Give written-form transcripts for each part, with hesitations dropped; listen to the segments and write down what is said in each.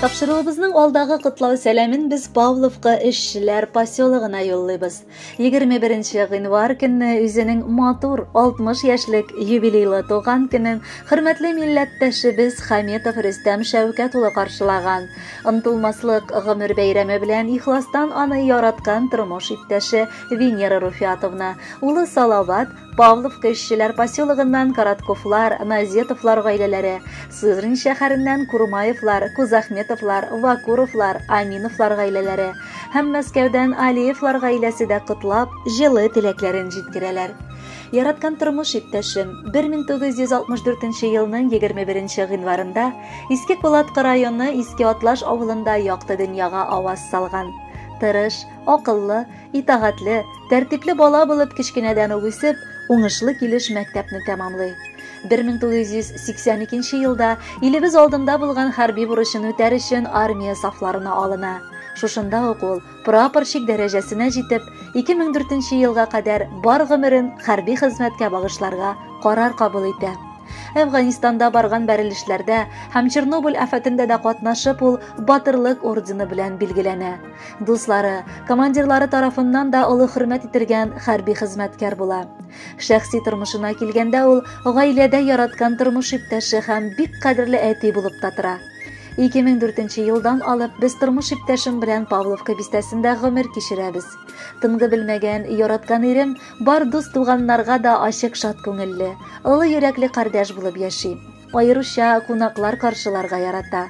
Тапшыруыбызның алдагы котлау сәламен без Павловка эшчеләр поселогына юллыйбыз. 21 гыйнвар көнне үзенең матур 60 яшьлек юбилейлы туган көнен хөрмәтле милләттәшебез Хаметов Рөстәм Шәүкәт улы каршылаган. Онытылмаслык гомер бәйрәме белән ихластан аны яраткан тормыш иптәше Венера Руфиатовна, улы Салават, Павловка эшчеләр поселогыннан Коротковлар, Назетовлар гаиләләре, Сызрань шәһәреннән Курмаевлар, Кузахметовлар, Вакуровлар, Аминовлар гаиләләре һәм Мәскәүдән Алиевлар гаиләсе дә котлап, җылы теләкләрен җиткерәләр. Яраткан тормыш иптәшем 1964 елның 21 гыйнварында Иске Кулаткы районы Иске Атлаш авылында якты дөньяга аваз салган. Тырыш, акыллы, итагатьле, тәртипле бала булып кечкенәдән үк үсеп, уңышлы килеш мәктәпне тәмамлый. 1982 елда илебез алдында булган хәрби бурычын үтәр өчен армия сафларына алына. Шушында ук ул прапорщик дәрәҗәсенә җитеп, 2004 елга кадәр бар гомерен хәрби хезмәткә багышларга карар кабул итә. Әфганистанда барган бәрелешләрдә һәм Чернобыль афәтендә дә катнашып, ул Батырлык ордены белән билгеләнә. Дуслары, командирлары тарафыннан да олы хөрмәт ителгән хәрби хезмәткәр була. Шәхси тормышына килгәндә, ул гаиләдә яраткан тормыш иптәше һәм бик кадерле әти булып та тора. 2004 елдан алып без тормыш иптәшем белән Павловка бистәсендә гомер кичерәбез. Тынгы белмәгән, яраткан ирем бар дус туганнарга да ачык шат күңелле, олы йөрәкле кардәш булып яши. Аеруча кунаклар каршыларга ярата.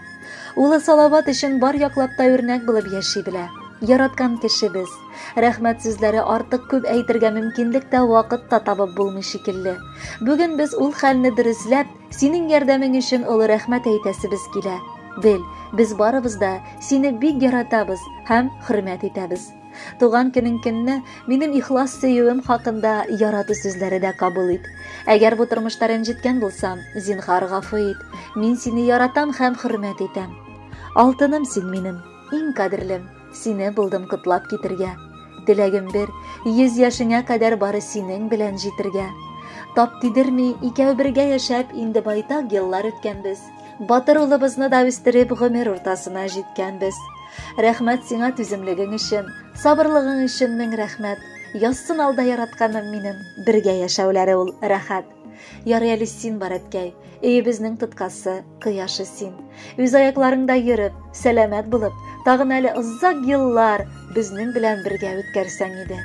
Улы Салават өчен бар яклап та үрнәк булып яши белә. Яраткан кешебез. Рәхмәт сүзләре артык күп әйтергә мөмкинлек тә вакыт та табып булмый шикелле. Бүген без ул хәлне дөресләп, синең ярдәмең өчен олы рәхмәт әйтәсебез килә. Бел, без барыбыз да сине бик яратабыз һәм хөрмәт итәбез. Туган көнең көнне минем ихлас сөюем хакында ярату сүзләре дә кабул ит. Әгәр бу тормышта рәнҗеткән булсам, зинһар гафу ит. Мин сине яратам һәм хөрмәт итәм. Алтыным син минем, иң кадерлем, сине булдым котлап китергә. Теләгем бер, 100 яшеңә кадәр бары синең белән җитергә. Тап тидерми, икәү бергә яшәп, инде байтак еллар үткәнбез. Батыр улыбызны да үстереп, гомер уртасына җиткәнбез. Рәхмәт сиңа түземлегең өчен, сабырлыгың өчен мең рәхмәт. Язсын алда яратканым минем, бергә яшәүләре ул рәхәт. Ярый әле син бар, әткәй, өебезнең тоткасы, кояшы син. Үз аякларыңда йөреп, сәламәт булып, тагын әле озак еллар безнең белән бергә үткәрсәң иде.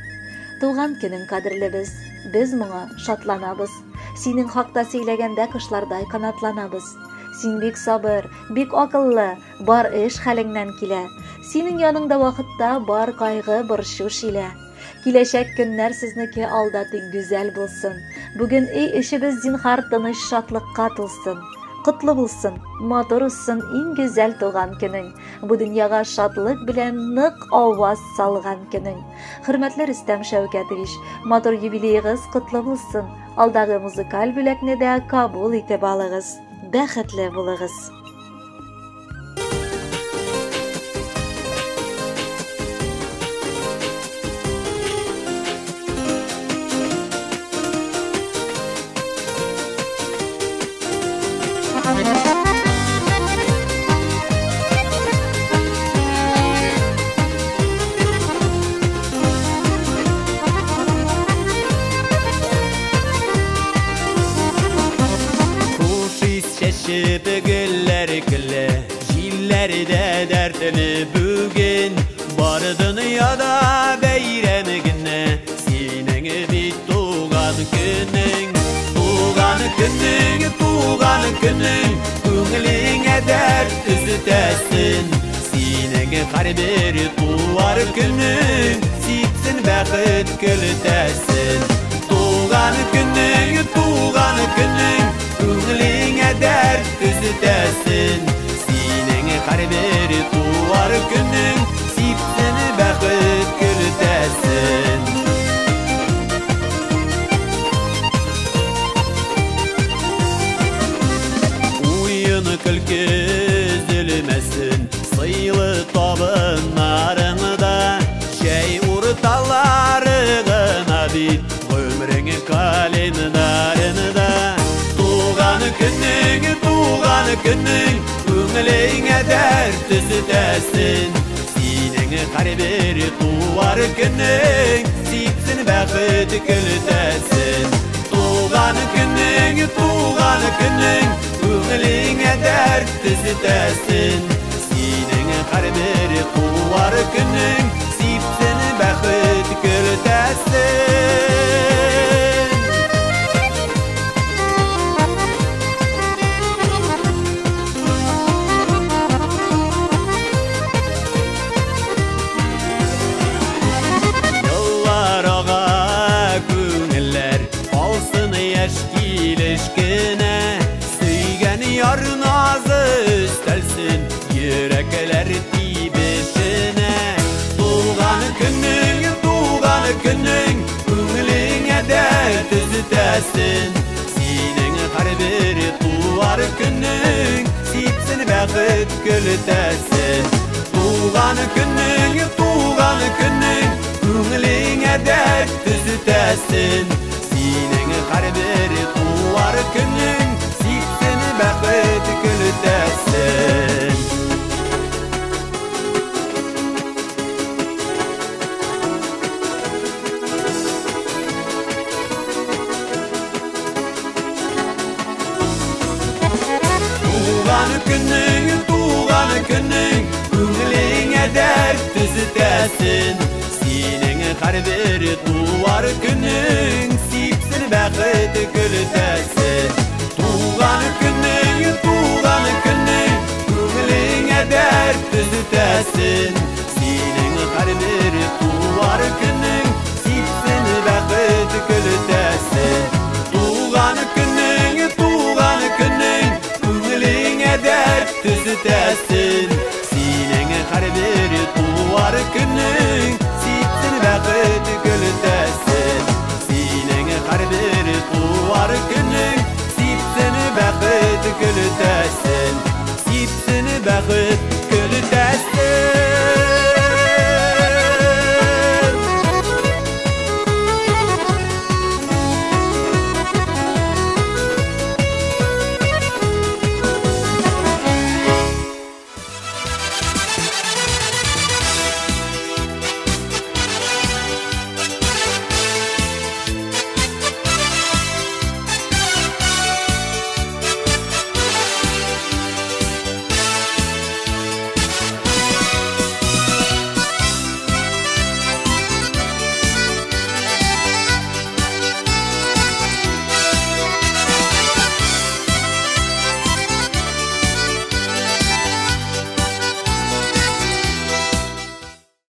Туган көнең кадерлебез, без моңа шатланабыз. Синең хакта сөйләгәндә кошлардай канатланабыз. Син бик сабыр, бик акыллы, бар эш хәлеңнән килә. Синең яныңда вакытта бар кайгы борчу шилә. Киләчәк көннәр сезнеке алда тик гүзәл булсын. Бүген өй эшебез зинһар тыныч шатлыкка тулсын. Котлы булсын, матур узсын иң гүзәл туган көнең. Бу дөньяга шатлык белән нык аваз салган көнең. Хөрмәтле Рөстәм Шәүкәтович, матур юбилеегыз котлы булсын. Алдагы музыкаль бүләкне дә кабул итеп алыгыз. Бәхетле булыгыз. Чәчеп гөлләр көлә, җилләр дә дәртене бүген. Бар дөньяда бәйрәм генә, синең бит туган көнең. Туган көнең, туган көнең, күңелеңә дәрт өзетәсен. Синең һәрбер туар көнең, сипсен бәхет көлтәсен. Туган көнең, туган көнең, күңелеңә дәрт өзетәсен. Синең һәрбер туар көнең, сипсен бәхет көлтәсен. Уен көлке өзелмәсен, сыйлы табыннарыңда, чәй урталары гына бит, гомерең календарында. Туган көнең, туган көнең, Күңелеңә дәрт өстәсен. Синең һәрбер туар көнең сипсен бәхет көлтәсен. Туган көнең, туган көнең, күңелеңә дәрт өстәсен. Синең һәрбер туар көнең сипсен бәхет көлтәсен. Еллар ага, күңелләр алсын яшь килеш кенә. Сөйгән яр назы өстәлсен йөрәкләр тибешенә. Туган көнең, туган көнең, күңелеңә дәрт өстәсен. Синең һәрбер туар көнең сипсен бәхет көлтәсен. Туган көнең, туган көнең, күңелеңә дәрт өстәсен. Синең һәрбер туар көнең сипсен бәхет көлтәсен. Туган көнең, туган көнең, күңелеңә дәрт өстәсен. Синең һәрбер туар көнең сипсен бәхет көлтәсен. Туган көнең, туган көнең, күңелеңә дәрт өстәсен. Синең һәрбер туар көнең сипсен бәхет көлтәсен. Туган көнең, туган көнең, күңелеңә дәрт өстәсен.